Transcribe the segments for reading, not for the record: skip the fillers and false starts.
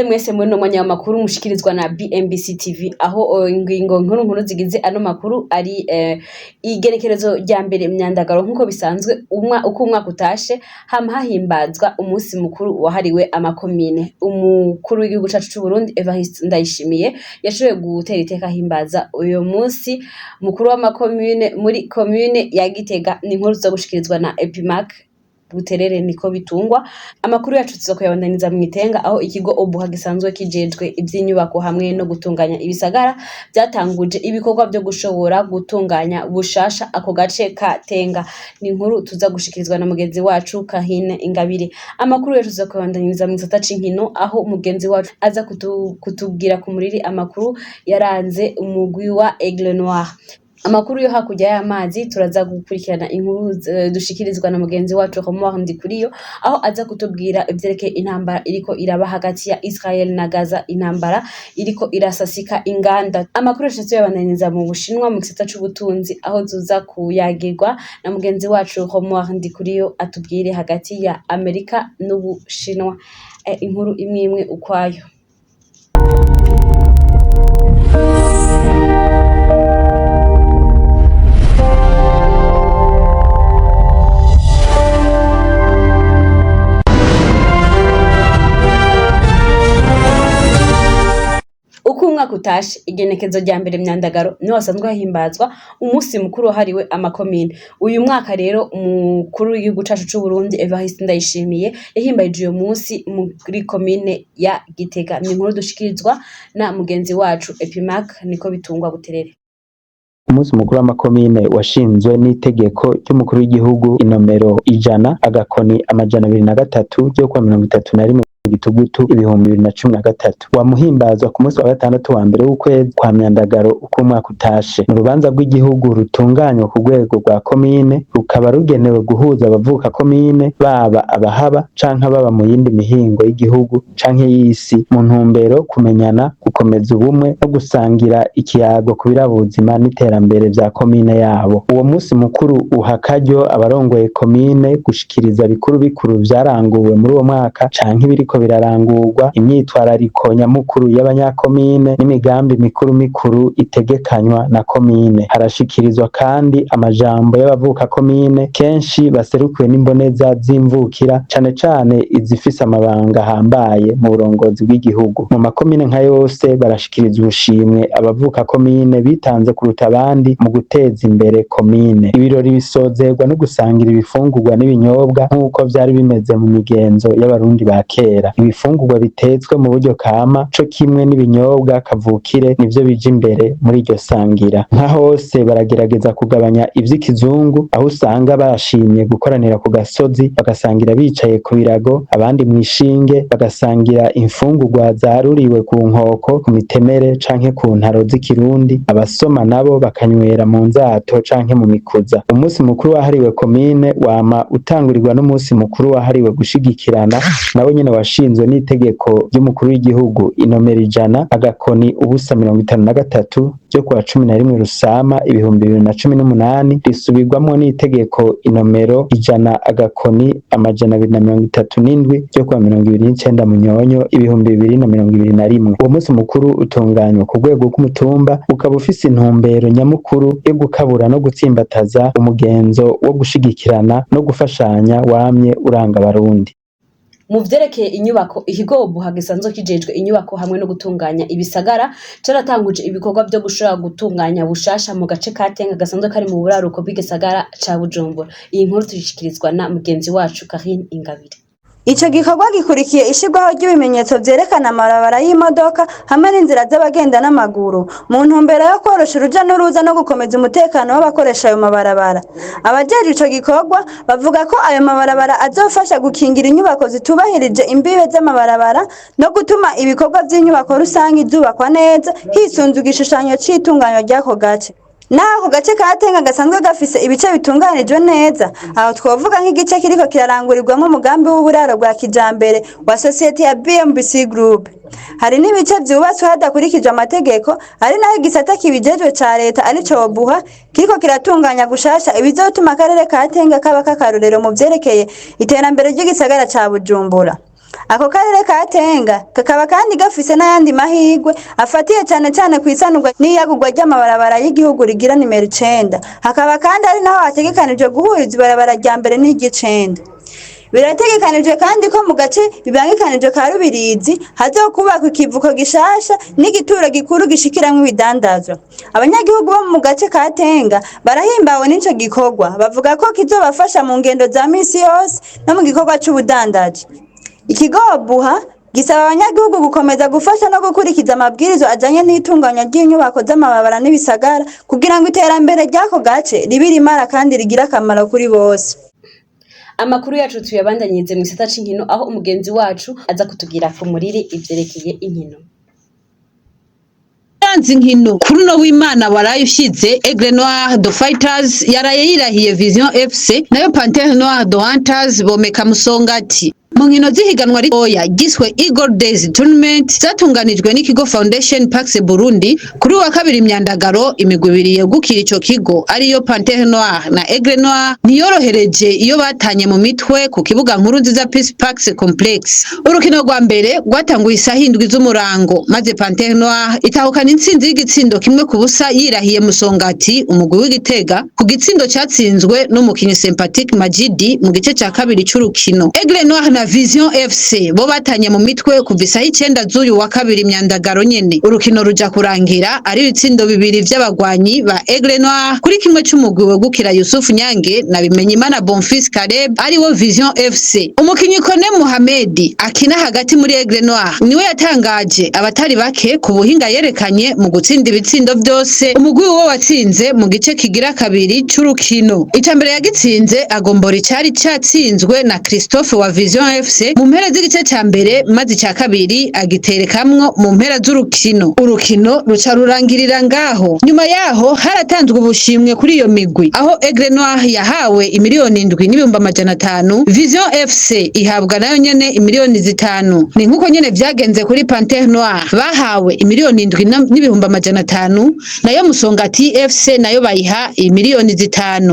Mwese muri uno mwanya w'amakuru mushikirizwa na BMBC TV, aho ingingo nkuru nkuru zigize ano makuru ari igenekerezo rya mbere Myandagaro. Nk'uko bisanzwe uko umwaka utashe hama hahimbazwa umunsi mukuru wahariwe amakomine. Umukuru w'igihugu cacu c'u Burundi Evariste Ndayishimiye yashoboye gutera iteka ahimbaza uyo munsi mukuru w'amakomine muri komine ya Gitega. Ni inkuru zo gushikirizwa na Epimac Buterere niko bitungwa. Amakuru yacu tuza kuyabandaniza mu Itenga, aho ikigo Obuha gisanzwe kijejwe ivy'inyubako hamwe no gutunganya ibisagara vyatanguje ibikorwa vyo gushobora gutunganya bushasha ako gace ka Tenga. Ni inkuru tuza gushikirizwa na mugenzi wacu Kahine Ingabire. Amakuru yacu tuza kuyabandaniza mu gisata c'inkino, aho mugenzi wacu aza kutubwira ku muriri amakuru yaranze umugwi wa Aigle Noir. Amakuru yo hakurya y'amazi, turaza gukurikirana inkuru dushikirizwa na mugenzi wacu Romuald Ndikuriyo, aho aza kutubwira ivyerekeye intambara iriko iraba hagati ya Israel na Gaza, intambara iriko irasasika inganda. Amakuru yacu tuyabandaniza mu Bushinwa mu gisata c'ubutunzi, aho tuza kuyagirwa na mugenzi wacu Romuald Ndikuriyo atubwire hagati ya Amerika n'Ubushinwa. Inkuru imwe imwe ukwayo. Uko umwaka utashe, igenekezo rya mbere Myandagaro niho hasanzwe hahimbazwa umunsi mukuru wahariwe amakomine. Uyu mwaka rero umukuru w'igihugu cacu c'u Burundi Evariste Ndayishimiye yahimbarije uyo munsi muri komine ya Gitega. Ni inkuru dushikirizwa na mugenzi wacu Epimac niko bitungwa Buterere. Umunsi mukuru w'amakomine washinzwe n'itegeko ry'umukuru w'igihugu inomero 100-203 ryo kuwa 31 Gitugutu 2013. Wamuhimbazwa ku munsi wa gatandatu wa mbere w'ukwezi kwa Myandagaro uko umwaka utashe. Mu rubanza rw'igihugu rutunganywa ku rwego rwa komine, rukaba rugenewe guhuza abavuka komine, baba abahaba canke ababa mu yindi mihingo y'igihugu canke y'isi, mu ntumbero kumenyana, gukomeza ubumwe no gusangira ikiyago ku birabuzima n'iterambere vya komine yabo. Uwo munsi mukuru uha akaryo abarongoye komine gushikiriza bikuru bikuru vyaranguwe muri uwo mwaka canke ibiriko birarangurwa, imyitwarariko nyamukuru y'abanyakomine n'imigambi mikuru mikuru itegekanywa na komine. Harashikirizwa kandi amajambo y'abavuka komine, kenshi baserukiwe n'imboneza z'imvukira, cane cane izifise amabanga ahambaye mu burongozi bw'igihugu. Mu makomine nka yose barashikiriza ubushimwe abavuka komine bitanze kuruta abandi mu guteza imbere komine. Ibirori bisozerwa no gusangira ibifungurwa n'ibinyobwa nk'uko vyari bimeze mu migenzo y'abarundi ba kera. Ibifungurwa bitetswe mu buryo kama co kimwe n'ibinyobwa kavukire nivyo bija imbere muri iryo sangira. Nka hose baragerageza kugabanya ivy'ikizungu, aho usanga bashimye gukoranira ku gasozi bagasangira bicaye ku birago, abandi mw'ishinge, bagasangira imfungurwa zaruriwe ku nkoko, ku mitemere canke ku ntaro z'ikirundi, abasoma nabo bakanywera mu nzato canke mu mikuza. Umunsi mukuru wahariwe komine wama utangurirwa n'umunsi mukuru wahariwe gushigikirana, nawo nyene washinzwe n'itegeko ry'umukuru w'igihugu inomero 100-053 ryo kuwa 11 Rusama 2018, risubirwamwo n'itegeko inomero 100-237 ryo kuwa 29 Munyonyo 2021. Uwo munsi mukuru utunganywa ku rwego rw'umutumba, ukaba ufise intumbero nyamukuru yo gukabura no gutsimbataza umugenzo wo gushigikirana no gufashanya wamye uranga abarundi. Mu vyerekeye inyubako, ikigo Obuha gisanzwe kijejwe inyubako hamwe no gutunganya ibisagara caratanguje ibikorwa vyo gushobora gutunganya bushasha mu gace ka Tenga gasanzwe kari mu buraruko bw'igisagara ca Bujumbura. Iyi nkuru tuyishikirizwa na mugenzi wacu Karine Ingabire. Ico gikorwa gikurikiye ishirwaho ry'ibimenyetso vyerekana amabarabara y'imodoka hamwe n'inzira z'abagenda n'amaguru, mu ntumbero yo korosha uruja n'uruza no gukomeza umutekano w'abakoresha ayo mabarabara. Abajejwe ico gikorwa bavuga ko ayo mabarabara azofasha gukingira inyubako zitubahirije imbibe z'amabarabara no gutuma ibikorwa vy'inyubako rusangi zubakwa neza hisunzwe igishushanyo c'itunganywa ry'ako gace. Naho ako gace ka Tenga gasanzwe gafise ibice bitunganijwe neza, aho twovuga nk'igice kiriko kirarangurirwamwo umugambi w'uburaro bwa kijambere wa sosiyete ya BMBC Group. Hari n'ibice vyubatswe hadakurikijwe amategeko, ari naho igisata kibijejwe ca leta arico Obuha kiriko kiratunganya gushasha ibizotuma akarere ka Tenga kaba k'akarorero mu vyerekeye iterambere ry'igisagara ca Bujumbura. Ako karere ka Tenga kakaba kandi gafise n'ayandi mahirwe afatiye cane cane kw'isanurwa n'iyagurwa ry'amabarabara y'igihugu rigira nimero 9. Hakaba kandi ari naho hategekanijwe guhuriza ibarabara rya mbere n'iry'icenda. Birategekanijwe kandi ko mu gace bibangikanijwe ka Rubirizi hazokubakwa ikivuko gishasha n'igituro gikuru gishikiramwo ibidandazwa. Abanyagihugu bo mu gace ka Tenga barahimbawe n'ico gikorwa, bavuga ko kizobafasha mu ngendo za misi yose no mu gikorwa c'ubudandaji. Ikigo Obuha gisaba abanyagihugu gukomeza gufasha no gukurikiza amabwirizwa ajanye n'itunganywa ry'inyubako z'amabarabara n'ibisagara kugira ngo iterambere ry'ako gace ribe rimara kandi rigire akamaro kuri bose. Amakuru yacu tuyabandanyirize mu gisata c'inkino, aho umugenzi wacu aza kutubwira ku muriri ivyerekeye inkino. Yaranze inkino kuri uno w'Imana waraye ushize. Aigle Noir the Fighters yaraye yirahiye Vision FC, nayo Panthère Noire the Hunters bomeka Musongati mu nkino z'ihiganwa ritoya ryiswe Eagle Days Tournament zatunganijwe n'ikigo Foundation Pax Burundi. Kuri uwa kabiri Myandagaro, imigwi ibiri yegukira ico kigo, ariyo Panthère Noire na Aigle Noire, ntiyorohereje iyo batanye mu mitwe ku kibuga Nkuru Nziza Peace Parks Complex. Urukino rwa mbere rwatanguye isaha 7 z'umurango, maze Panthère Noire itahukana intsinzi y'igitsindo 1-0, yirahiye Musongati, umugwi w'Igitega, ku gitsindo catsinzwe n'umukinyi Sympatique Majidi mu gice ca kabiri c'urukino. Aigle Noire na Vision FC bo batanye mu mitwe kuva isaha 9 z'uyu wa kabiri Myandagaro nyene. Urukino ruja kurangira ari ibitsindo bibiri vy'abagwanyi ba Aigle Noire kuri kimwe c'umugwi wegukira Yusuf Nyange na Bimenyimana Bonfils Caleb, ariwo Vision FC. Umukinyi Kone Mohamed akina hagati muri Aigle Noire niwe yatangaje abatari bake ku buhinga yerekanye mu gutsinda ibitsindo vyose umugwi wiwe watsinze mu gice kigira kabiri c'urukino. Icambere yagitsinze agombora icari catsinzwe na Christophe wa Vision FC mu mpera z'igice ca mbere, maze ica kabiri agiterekamwo mu mpera z'urukino. Urukino ruca rurangirira ngaho. Nyuma yaho haratanzwe ubushimwe kuri iyo migwi, aho Aigle Noire yahawe 7,500,000, Vision FC ihabwa nayo nyene 5 miliyoni. Ni nkuko nyene vyagenze kuri Panthère Noire, bahawe 7,500,000, nayo Musongati FC nayo bayiha 5 miliyoni.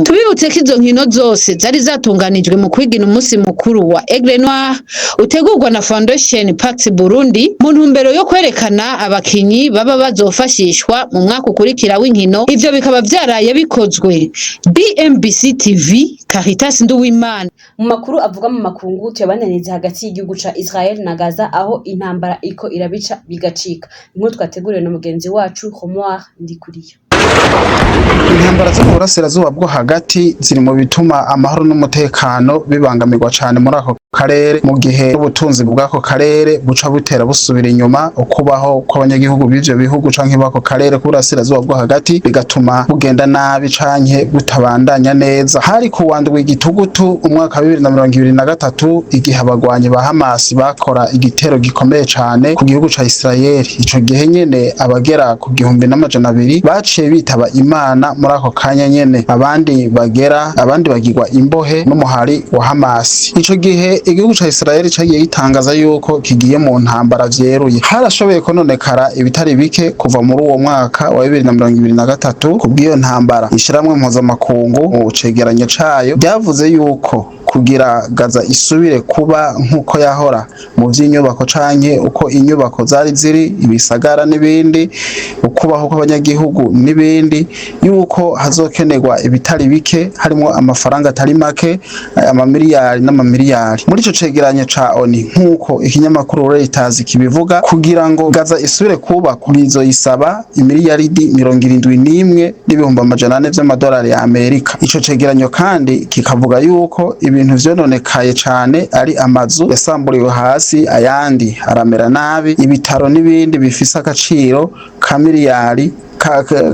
Tubibutse ko izo nkino zose zari zatunganijwe mu kwigina umunsi mukuru wa Aigle Noire utegurwa na Foundation Pax Burundi mu ntumbero yo kwerekana abakinyi baba bazofashishwa mu mwaka ukurikira w'inkino. Ivyo bikaba vyaraye bikozwe. BMBC TV, Caritas Nduwimana. Mu makuru avuga mu makungu, tuyabandaniriza hagati y'igihugu ca Israel na Gaza, aho intambara iko irabica bigacika. Inkuru twateguriwe na mugenzi wacu Romoir Ndikuriyo. Intambara zo mu burasirazuba bwo hagati ziri mu bituma amahoro n'umutekano bibangamirwa cane muri ako karere, mu gihe n'ubutunzi bw'ako karere buca butera busubira inyuma, ukubaho kw'abanyagihugu b'ivyo bihugu canke b'ako karere k'uburasirazuba bwo hagati bigatuma bugenda nabi canke butabandanya neza. Hari ku wa 7 Gitugutu umwaka wa 2023, igihe abagwanyi ba Hamas bakora igitero gikomeye cane ku gihugu ca Israel. Ico gihe nyene abagera ku 1200 baciye bitaba Imana muri ako kanya nyene, abandi bagera abandi bagirwa imbohe n'umuhari wa Hamas. Ico gihe igihugu ca Israel cagiye gitangaza yuko kigiye mu ntambara vyeruye. Harashoboye kononekara ibitari bike kuva muri uwo mwaka wa 2023 kubw'iyo ntambara. Ishiramwe mpuzamakungu mu cegeranyo cayo ryavuze yuko kugira Gaza isubire kuba nk'uko yahora mu vy'inyubako canke uko inyubako zari ziri, ibisagara n'ibindi, ukubaho kw'abanyagihugu n'ibindi, yuko hazokenerwa ibitari bike, harimwo amafaranga atari make, amamiliyari n'amamiliyari. Muri ico cegeranyo ca ONU, nk'uko ikinyamakuru Reuters kibivuga, kugira ngo Gaza isubire kubakwa bizoyisaba 71,400,000,000 vy'amadolari ya Amerika. Ico cegeranyo kandi kikavuga yuko ibintu vyononekaye cane ari amazu yasamburiwe hasi, ayandi aramera nabi, ibitaro n'ibindi bifise agaciro ka miliyari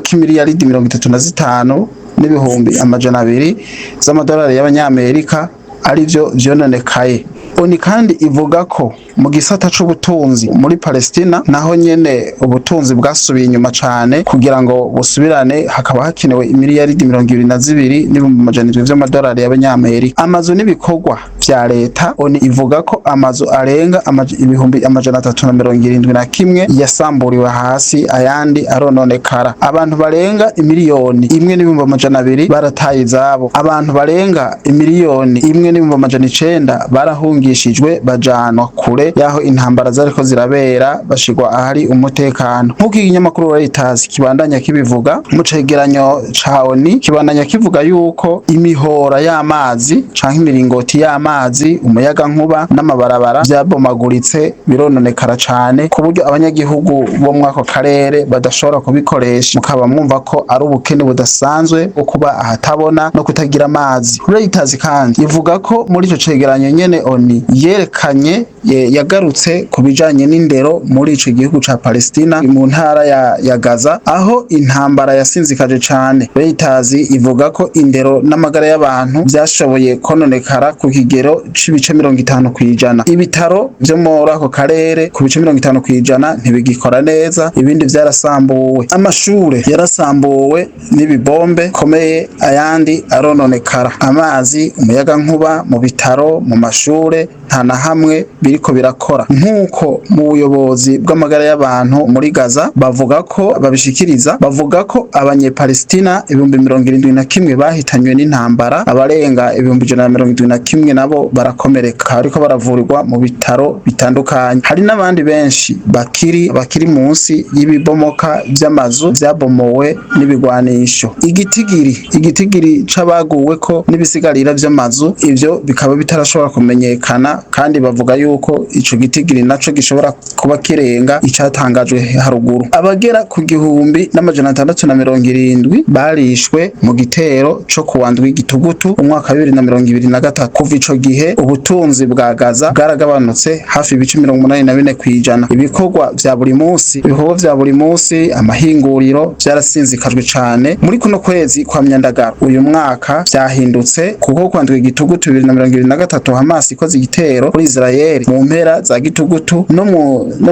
k'imiliyaridi 35,200,000 z'amadolari y'abanyamerika arivyo vyononekaye. ONU kandi ivuga ko Mu gisata c'ubutunzi muri Palestina naho nyene ubutunzi bwasubiye inyuma cane. Kugira ngo busubirane hakaba hakenewe imiliyaridi 27,700 vy'amadolari y'abanyamerika. Amazu n'ibikorwa vya leta, ONU ivuga ko amazu arenga 371,000 yasamburiwe hasi, ayandi arononekara. Abantu barenga 1,200,000 barataye izabo. Abantu barenga 1,900,000 barahungishijwe, bajanwa kure y'aho intambara zariko zirabera, bashirwa ahari umutekano, nk'uko ikinyamakuru Reuters kibandanya kibivuga. Mu cegeranyo ca ONU kibandanya kivuga yuko imihora y'amazi canke imiringoti y'amazi, umuyagankuba n'amabarabara vyabomaguritse, birononekara cane, ku buryo abanyagihugu bo muri ako karere badashobora kubikoresha. Mukaba mwumva ko ari ubukene budasanzwe bwo kuba ahatabona no kutagira amazi. Reuters kandi ivuga ko muri ico cegeranyo nyene ONU yerekanye, yagarutse ku bijanye n'indero muri ico gihugu ca Palestina, mu ntara ya Gaza, aho intambara yasinzikaje cane. Reuters ivuga ko indero n'amagara y'abantu vyashoboye kononekara ku kigero c'ibice 50%. Ibitaro vyo muri ako karere ku bice 50% ntibigikora neza, ibindi vyarasambuwe. Amashure yarasambuwe n'ibibombe komeye, ayandi arononekara. Amazi, umuyagankuba mu bitaro, mu mashure, nta na hamwe biriko birakora, nk'uko mu buyobozi bw'amagara y'abantu muri Gaza bavuga ko babishikiriza. Bavuga ko Abanyepalestina 71,000 bahitanywe n'intambara, abarenga 171,000 nabo barakomereka, ariko baravurirwa mu bitaro bitandukanye. Hari n'abandi benshi bakiri munsi y'ibibomoka vy'amazu vyabomowe n'ibigwanisho. Igitigiri c'abaguweko n'ibisigarira vy'amazu, ivyo bikaba bitarashobora kumenyekana, kandi bavuga yuko ico gitigiri naco gishobora kuba kirenga icatangajwe haruguru. Abagera ku 1670 barishwe mu gitero co kuwa 7 Gitugutu umwaka wa 2023. Kuva ico gihe ubutunzi bwa Gaza bwaragabanutse hafi ibice 84%. Ibikorwa vya buri munsi, amahinguriro, vyarasinzikajwe cane. Muri kuno kwezi kwa Myandagaro uyu mwaka vyahindutse, kuko kwa 7 Gitugutu 2023 Hamas ikoze igitero kuri Israel. Mu mpera za Gitugutu no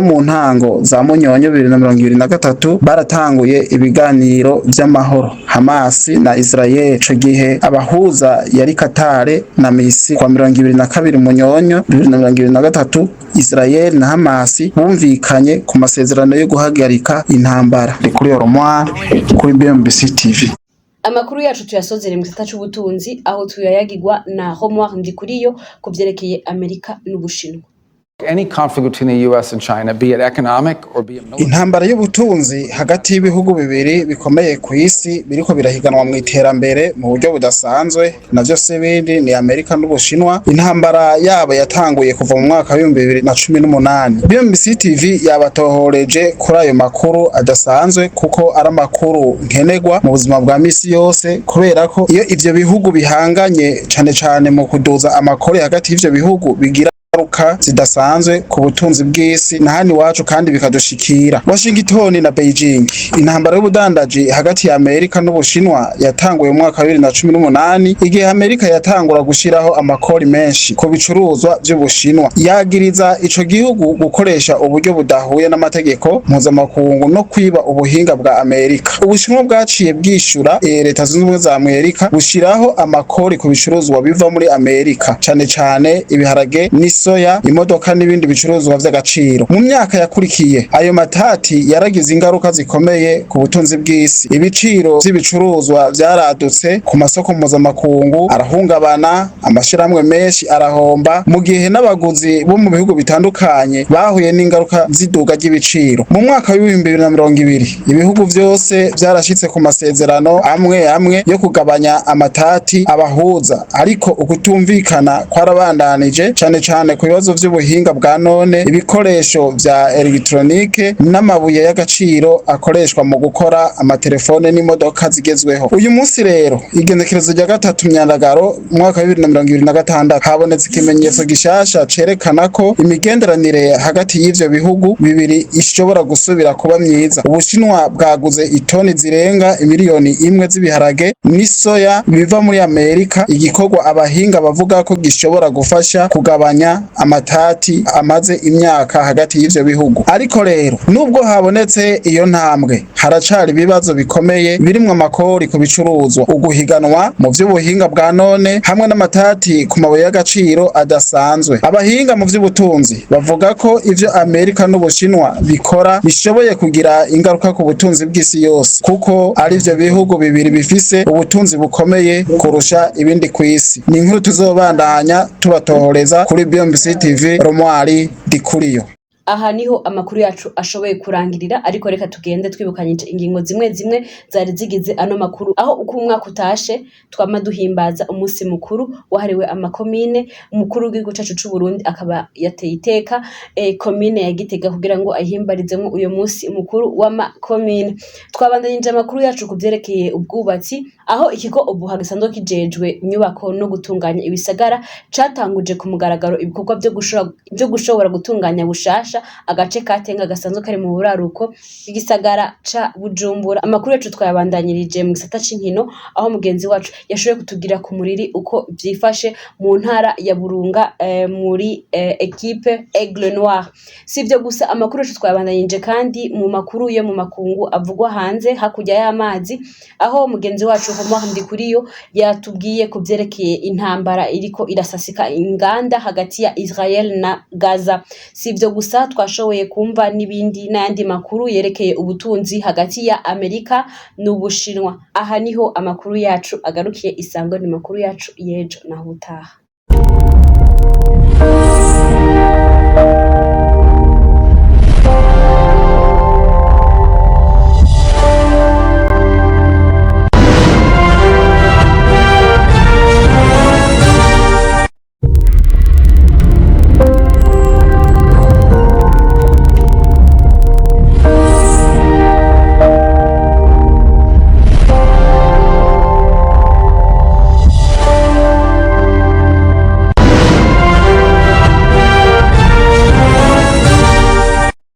mu ntango za Munyonyo 2023 baratanguye ibiganiro vy'amahoro, Hamas na Israel. Ico gihe abahuza yari Qatar na Misiri. Kwa 22 Munyonyo 2023 Israel na Hamas bumvikanye ku masezerano yo guhagarika intambara. Kuri Yoromwar, kuri BMBC TV. Amakuru yacu tuyasozere mu gisata c'ubutunzi, aho tuyayagirwa na Romuald Ndikuriyo ku vyerekeye Amerika n'Ubushinwa. Any conflict between the US and China, be it economic or be it military. Intambara y'ubutunzi hagati y'ibihugu bibiri bikomeye ku isi biriko birahiganwa mu iterambere mu buryo budasanzwe, navyo se bindi ni Amerika n'Ubushinwa. Intambara yabo yatanguye kuva mu mwaka wa 2018. BMBC TV yabatohoreje kuri ayo makuru adasanzwe, kuko ari amakuru nkenerwa mu buzima bwa misi yose, kubera ko iyo ivyo bihugu bihanganye, cane cane mu kuduza amakori hagati y'ivyo bihugu, bigira ingaruka zidasanzwe ku butunzi bw'isi na hano iwacu, kandi bikadushikira. Washington na Beijing. Intambara y'ubudandaji hagati ya Amerika n'Ubushinwa yatanguye mu mwaka wa 2018, igihe Amerika yatangura gushiraho amakori menshi ku bicuruzwa vy'Ubushinwa, yagiriza ico gihugu gukoresha uburyo budahuye n'amategeko mpuzamakungu no kwiba ubuhinga bwa Amerika. Ubushinwa bwaciye bwishura Leta Zunze Ubumwe za Amerika, bushiraho amakori ku bicuruzwa biva muri Amerika, cane cane ibiharage n'isoya, imodoka n'ibindi bicuruzwa vy'agaciro. Mu myaka yakurikiye, ayo matati yaragize ingaruka zikomeye ku butunzi bw'isi. Ibiciro vy'ibicuruzwa vyaradutse ku masoko mpuzamakungu, arahungabana, amashirahamwe menshi arahomba, mu gihe n'abaguzi bo mu bihugu bitandukanye bahuye n'ingaruka z'iduga ry'ibiciro. Mu mwaka wa 2020 ibihugu vyose vyarashitse ku masezerano amwe amwe yo kugabanya amatati abahuza, ariko ukutumvikana kwarabandanije, cane cane ku bibazo vy'ubuhinga bwa none, ibikoresho vya elegitronike n'amabuye y'agaciro akoreshwa mu gukora amatelefone n'imodoka zigezweho. Uyu munsi rero, igenekerezo rya 3 Myandagaro umwaka wa 2026, habonetse ikimenyetso gishasha cerekana ko imigenderanire hagati y'ivyo bihugu bibiri ishobora gusubira kuba myiza. Ubushinwa bwaguze itoni zirenga 1,000,000 z'ibiharage n'isoya biva muri Amerika, igikorwa abahinga bavuga ko gishobora gufasha kugabanya kugabanya amatati amaze imyaka hagati y'ivyo bihugu. Ariko rero, nubwo habonetse iyo ntambwe, haracari ibibazo bikomeye birimwo amakori ku bicuruzwa, uguhiganwa mu vy'ubuhinga bwa none hamwe n'amatati ku mabuye y'agaciro adasanzwe. Abahinga mu vy'ubutunzi bavuga ko ivyo Amerika n'Ubushinwa bikora bishoboye kugira ingaruka ku butunzi bw'isi yose, kuko ari vyo bihugu bibiri bifise ubutunzi bukomeye kurusha ibindi kw'isi. Ni inkuru tuzobandanya tubatohoreza kuri BMBC TV. Romwari Dikuriyo. Aha niho amakuru yacu ashoboye kurangirira, ariko reka tugende twibukanyije ingingo zimwe zimwe zari zigize ano makuru. Aho uko umwaka utashe twama duhimbaza umunsi mukuru wahariwe amakomine, umukuru w'igihugu cacu c'u Burundi akaba yateye iteka komine ya Gitega kugira ngo ayihimbarizemwo uyo munsi mukuru w'amakomine. Twabandanyije amakuru yacu ku vyerekeye ubwubatsi, aho ikigo Obuha gisanzwe kijejwe inyubako no gutunganya ibisagara catanguje ku mugaragaro ibikorwa vyo gushobora gutunganya bushasha agace ka Tenga gasanzwe kari mu buraruko bw'igisagara ca Bujumbura. Amakuru yacu twayabandanyirije mu gisata c'inkino, aho mugenzi wacu yashoboye kutugira ku muriri uko vyifashe mu ntara ya Burunga muri equipe Aigle Noir. Si ivyo gusa, amakuru yacu twayabandanyije kandi mu makuru yo mu makungu avugwa hanze hakurya y'amazi, aho mugenzi wacu Homar Ndikuriyo yatubwiye ku vyerekeye intambara iriko irasasika inganda hagati ya Israel na Gaza. Si ivyo gusa, twashoboye kumva n'ibindi n'ayandi makuru yerekeye ubutunzi hagati ya Amerika n'Ubushinwa. Aha niho amakuru yacu agarukiye. Isango ni makuru yacu y'ejo, naho ubutaha.